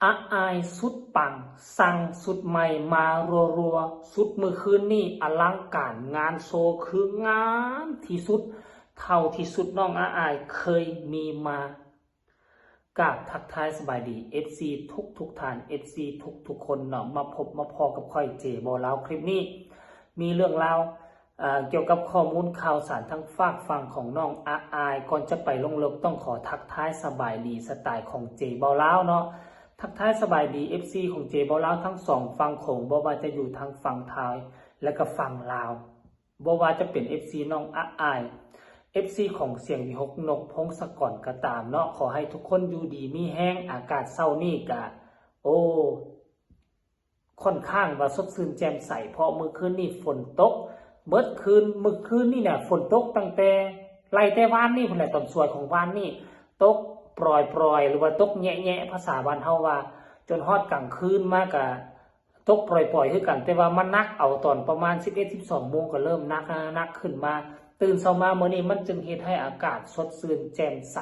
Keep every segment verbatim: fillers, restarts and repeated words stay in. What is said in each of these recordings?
อาอายสุดปัง สั่งสุดใหม่มารัวๆ สุดมื้อคืนนี้อลังการงานโชว์ คืองามที่สุด เท่าที่สุดน้องอาอายเคยมีมา กราบทักทายสบายดี เอฟซี ทุกทุกๆท่าน เอฟซี ทุกทุกๆคนเนาะ มาพบมาพ้อกับข้อยเจบ่าวลาว คลิปนี้ มีเรื่องราว เอ่อ เกี่ยวกับข้อมูลข่าวสารทางฝากฝั่งของน้องอาอาย ก่อนจะไปลงลึกต้องขอทักทายสบายดีสไตล์ของเจบ่าวลาวเนาะ ทักทายสบายดี เอฟซี ของเจบ่าวลาวทั้งสองฝั่งโขง บ่ว่าจะอยู่ทางฝั่งไทยและก็ฝั่งลาว บ่ว่าจะเป็น เอฟซี น้องอาอาย เอฟซี ของเสียงวิหค นกพงศกร ก็ตามเนาะ ขอให้ทุกคนอยู่ดีมีแฮง อากาศเช้านี้กะ โอ้ ค่อนข้างว่าสดชื่นแจ่มใส เพราะมื้อคืนนี้ฝนตกเบิดคืน มื้อคืนนี้เนี่ยฝนตกตั้งแต่ ไล่แต่วานนี้พู้นแหละ ตอนสวยของวานนี้ ตกปรอยๆ หรือว่าตกแยะๆ ภาษาบ้านเฮาว่า จนฮอดกลางคืนมากะ ตกปล่อยๆ คือกัน แต่ว่ามันหนักเอาตอนประมาณ สิบเอ็ด สิบสอง โมงก็เริ่มหนัก หนักขึ้นมา ตื่นเช้ามามื้อนี้มันจึงเฮ็ดให้อากาศสดชื่นแจ่มใส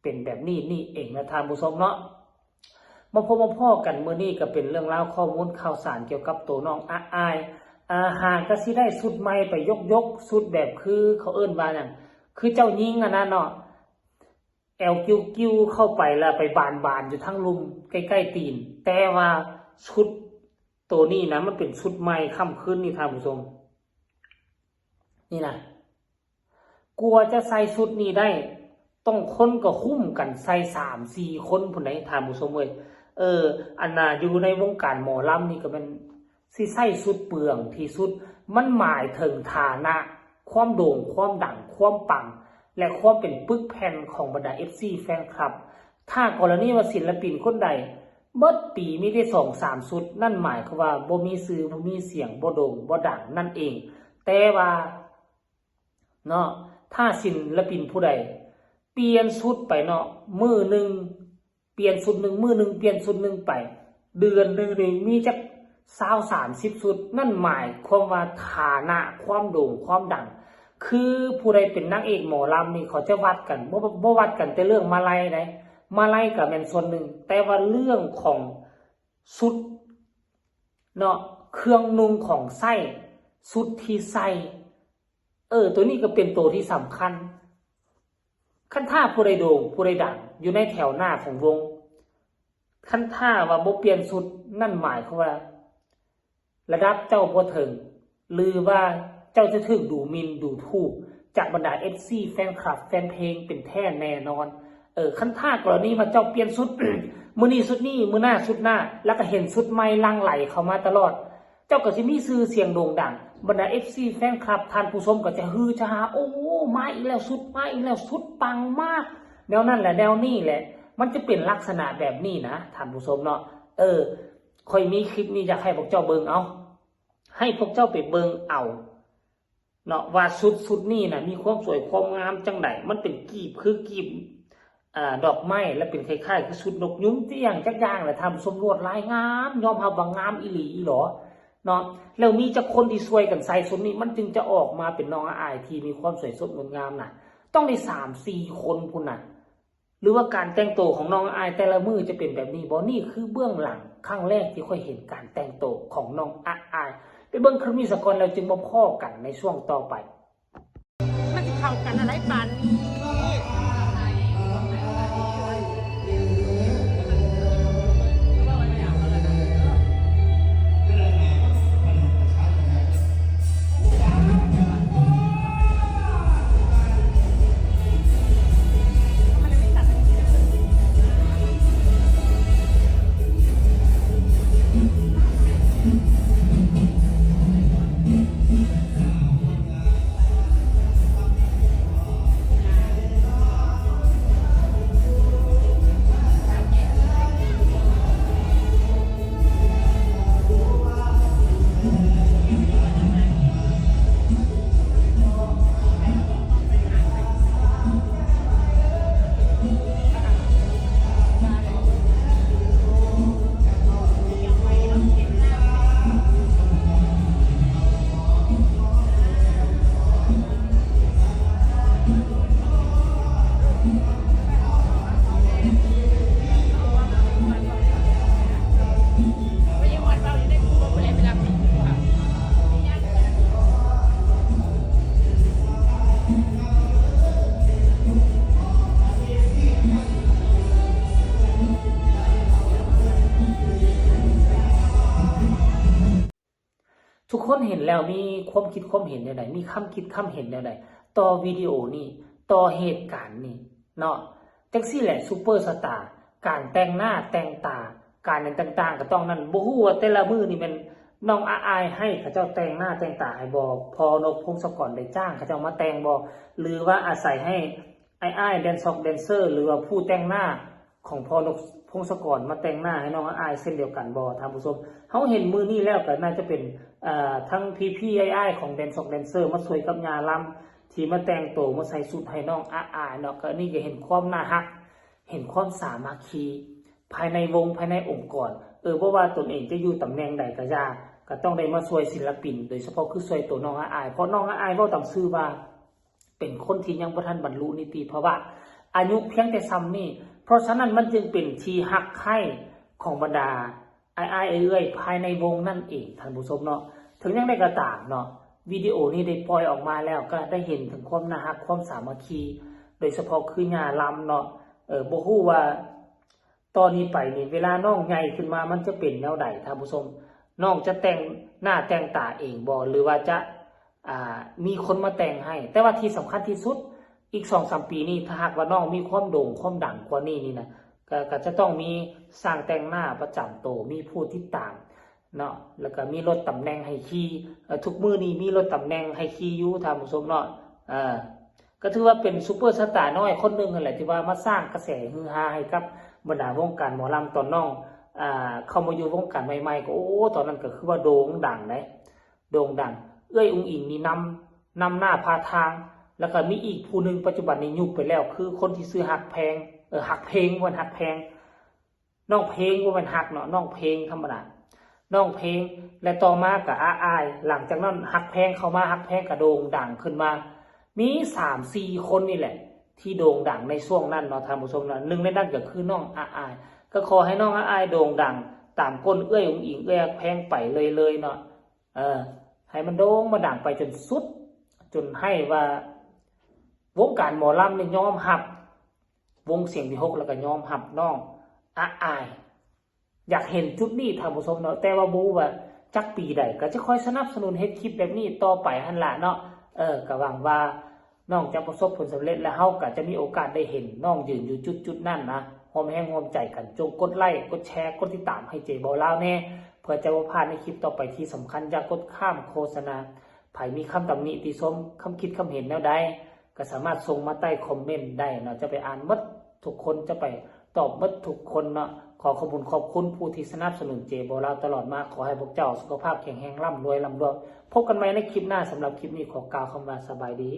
เป็นแบบนี้นี่เองนะท่านผู้ชมเนาะ มาพบมาพ้อกันมื้อนี้ก็เป็นเรื่องราวข้อมูลข่าวสารเกี่ยวกับตัวน้องอาอาย อ่า หากก็สิได้ชุดใหม่ไปยกๆ ชุดแบบคือเขาเอิ้นว่าหยัง คือเจ้าหญิงอะนะเนาะ แอวกิ้วๆ เข้าไปแล้วไปบานๆ อยู่ทางลุ่มใกล้ๆ ตีน แต่ว่าชุดตัวนี้นะ มันเป็นชุดใหม่ค่ำคืนนี่ท่านผู้ชม นี่นะ กว่าจะใส่ชุดนี้ได้ ต้องคนก็คุ้มกันใส่สามสี่คนพู้นใดท่านผู้ชมเอ้ย เออ อันน่ะ อยู่ในวงการหมอลำนี่ก็แม่น สิใส่ชุดเปลืองที่สุด มันหมายถึงฐานะ ความโด่ง ความดัง ความปัง และความเป็นปึกแผ่นของบรรดา เอฟซี แฟนคลับ ถ้ากรณีว่าศิลปินคนใด เบิดปีมีได้สองสามชุด นั่นหมายความว่าบ่มีชื่อ บ่มีเสียง บ่โด่ง บ่ดังนั่นเอง แต่ว่า เนาะ ถ้าศิลปินผู้ใด เปลี่ยนชุดไปเนาะ มื้อหนึ่ง เปลี่ยนชุดหนึ่ง มื้อหนึ่งเปลี่ยนชุดหนึ่งไป เดือนหนึ่งนี่มีจักซาวสามสิบชุด นั่นหมายความว่าฐานะความโด่งความดัง คือผู้ใดเป็นนางเอกหมอลำนี่เขาจะวัดกัน บ่ บ่วัดกันแต่เรื่องมาลัยใด มาลัยก็แม่นส่วนหนึ่ง แต่ว่าเรื่องของชุดเนาะ เครื่องนุ่งของใช้ ชุดที่ใส่ เออ ตัวนี้ก็เป็นตัวที่สำคัญ คันถ้าผู้ใดโด่ง ผู้ใดดัง อยู่ในแถวหน้าของวง คันถ้าว่าบ่เปลี่ยนชุด นั่นหมายความว่า ระดับเจ้าบ่ถึง หรือว่าเจ้าจะถูกดูหมิ่นดูถูก จากบรรดา เอฟซี แฟนคลับ แฟนเพลงเป็นแท้แน่นอน เออ คันถ้ากรณีว่าเจ้าเปลี่ยนชุด มื้อนี้ชุดนี้ มื้อหน้าชุดหน้า แล้วก็เห็นชุดใหม่หลั่งไหลเข้ามาตลอด เจ้าก็สิมีชื่อเสียงโด่งดัง บรรดา เอฟซี แฟนคลับ ท่านผู้ชมก็จะฮือจะฮา โอ้ มาอีกแล้ว ชุด มาอีกแล้ว ชุดปังมาก แนวนั้นแหละ แนวนี้แหละ มันจะเป็นลักษณะแบบนี้นะ ท่านผู้ชมเนาะ เออ ข้อยมีคลิปนี้อยากให้พวกเจ้าเบิ่ง เอา ให้พวกเจ้าไปเบิ่งเอา เนาะ ว่าชุด ชุดนี้น่ะ มีความสวยความงามจั่งใด มันเป็นกีบ คือกีบ อ่า ดอกไม้ และเป็นคล้ายๆ คือชุดนกยุง อิหยังจักอย่างแหละ ท่านผู้ชม ลวดลายงาม ยอมรับว่างามอีหลีอีหลอ เนาะ แล้วมีจักคนที่ช่วยกันใส่ชุดนี้ มันจึงจะออกมาเป็นน้องอาอายที่มีความสวยสดงดงามน่ะ ต้องได้สามสี่คนพู้นน่ะ หรือว่าการแต่งตัวของน้องอาอายแต่ละมื้อจะเป็นแบบนี้บ่ นี่คือเบื้องหลังครั้งแรกที่ข้อยเห็นการแต่งตัวของน้องอาอาย ไปเบิ่งคลิปนี้ซะก่อน แล้วจึงมาพ้อกันในช่วงต่อไป มันสิเข้ากันอะไรปานนี้ คนเห็นแล้วมีความคิดความเห็นแนวใด มีคำคิดคำเห็นแนวใด ต่อวิดีโอนี้ ต่อเหตุการณ์นี้เนาะ จังซี่แหละ ซูเปอร์สตาร์ การแต่งหน้าแต่งตา การหยังต่างๆ ก็ต้องนั่น บ่ฮู้ว่าแต่ละมื้อนี่แม่นน้องอาอายให้เขาเจ้าแต่งหน้าแต่งตาให้บ่ พอนก พงศกรได้จ้างเขาเจ้ามาแต่งบ่ หรือว่าอาศัยให้อ้ายๆ แดนซอกแดนเซอร์ หรือว่าผู้แต่งหน้าของพอนก พงศกรมาแต่งหน้าให้น้องอาอายเช่นเดียวกันบ่ ท่านผู้ชม เฮาเห็นมื้อนี้แล้วก็น่าจะเป็น อ่า ทั้งพี่ๆ อ้ายๆ ของแดนซอกแดนเซอร์ มาช่วยกับย่าลำ ที่มาแต่งตัวมาใส่ชุดให้น้องอาอายเนาะ ก็นี่ก็เห็นความน่าฮัก เห็นความสามัคคี ภายในวง ภายในองค์กร เออ บ่ว่าตนเองจะอยู่ตำแหน่งใดก็อย่า ก็ต้องได้มาช่วยศิลปิน โดยเฉพาะคือช่วยตัวน้องอาอาย เพราะน้องอาอายเว้าตามซื่อว่า เป็นคนที่ยังบ่ทันบรรลุนิติภาวะ อายุเพียงแต่ส่ำนี้ เพราะฉะนั้นมันจึงเป็นที่ฮักใคร่ของบรรดาอ้ายๆ เอื้อยๆ ภายในวงนั่นเอง ท่านผู้ชมเนาะ ถึงอย่างใดก็ตามเนาะ วิดีโอนี้ได้ปล่อยออกมาแล้ว ก็ได้เห็นถึงความน่าฮัก ความสามัคคี โดยเฉพาะคือย่าลำเนาะ เออ บ่ฮู้ว่า ต่อนี้ไปนี่ เวลาน้องใหญ่ขึ้นมา มันจะเป็นแนวใด ท่านผู้ชม น้องจะแต่งหน้าแต่งตาเองบ่ หรือว่าจะ อ่า มีคนมาแต่งให้ แต่ว่าที่สำคัญที่สุด อีกสองสามปีนี้ ถ้าหากว่าน้องมีความโด่งความดังกว่านี้นี่นะ ก็ ก็จะต้องมีช่างแต่งหน้าประจำตัว มีผู้ติดตามเนาะ แล้วก็มีรถตำแหน่งให้ขี่ เอ่อ ทุกมื้อนี้มีรถตำแหน่งให้ขี่อยู่ ท่านผู้ชมเนาะ เอ่อ ก็ถือว่าเป็นซูเปอร์สตาร์น้อยคนหนึ่งนั่นแหละ ที่ว่ามาสร้างกระแสฮือฮาให้กับบรรดาวงการหมอลำ ตอนน้อง อ่า เข้ามาอยู่วงการใหม่ๆ ก็ โอ้ ตอนนั้นก็คือว่าโด่งดังเลย โด่งดัง เอื้อยอุ๋งอิ๋งนี่นำ นำหน้าพาทาง แล้วก็มีอีกผู้หนึ่ง ปัจจุบันนี้ยุบไปแล้ว คือคนที่ชื่อฮักแพง เออ ฮักเพลง ว่าฮักแพง น้องเพลง ว่าแม่นฮักเนาะ น้องเพลงธรรมดา น้องเพลง และต่อมาก็อาอาย หลังจากนั้นฮักแพงเข้ามา ฮักแพงก็โด่งดังขึ้นมา มีสามสี่คนนี่แหละ ที่โด่งดังในช่วงนั้นเนาะ ท่านผู้ชมเนาะ หนึ่งในนั้นก็คือน้องอาอาย ก็ขอให้น้องอาอายโด่งดังตามก้นเอื้อยอุ๋งอิ๋ง เอื้อยฮักแพงไปเลยๆ เนาะ เออ ให้มันโด่งมาดังไปจนสุด จนให้ว่า วงการหมอลำนี่ยอมรับ วงเสียงวิหค แล้วก็ยอมรับน้องอาอาย อยากเห็นจุดนี้ ท่านผู้ชมเนาะ แต่ว่าบ่ฮู้ว่าจักปีใด ก็จะคอยสนับสนุนเฮ็ดคลิปแบบนี้ต่อไปหั่นล่ะเนาะ เออ ก็หวังว่าน้องจะประสบผลสำเร็จ และเฮาก็จะมีโอกาสได้เห็นน้องยืนอยู่จุดๆ นั้นนะ ร่วมแรงร่วมใจกัน จงกดไลค์ กดแชร์ กดติดตามให้เจบอลลาวแน่ เพื่อจะบ่พลาดในคลิปต่อไป ที่สำคัญอย่ากดข้ามโฆษณา ไผมีคำตำหนิติชม คำคิดคำเห็นแนวใด ก็สามารถส่งมาใต้คอมเมนต์ได้เนาะ จะไปอ่านหมดทุกคน จะไปตอบหมดทุกคนเนาะ ขอขอบคุณ ขอบคุณผู้ที่สนับสนุนเจบอลลาวตลอดมา ขอให้พวกเจ้าสุขภาพแข็งแรง ร่ำรวย ร่ำรวย พบกันใหม่ในคลิปหน้า สำหรับคลิปนี้ขอกล่าวคำว่าสบายดี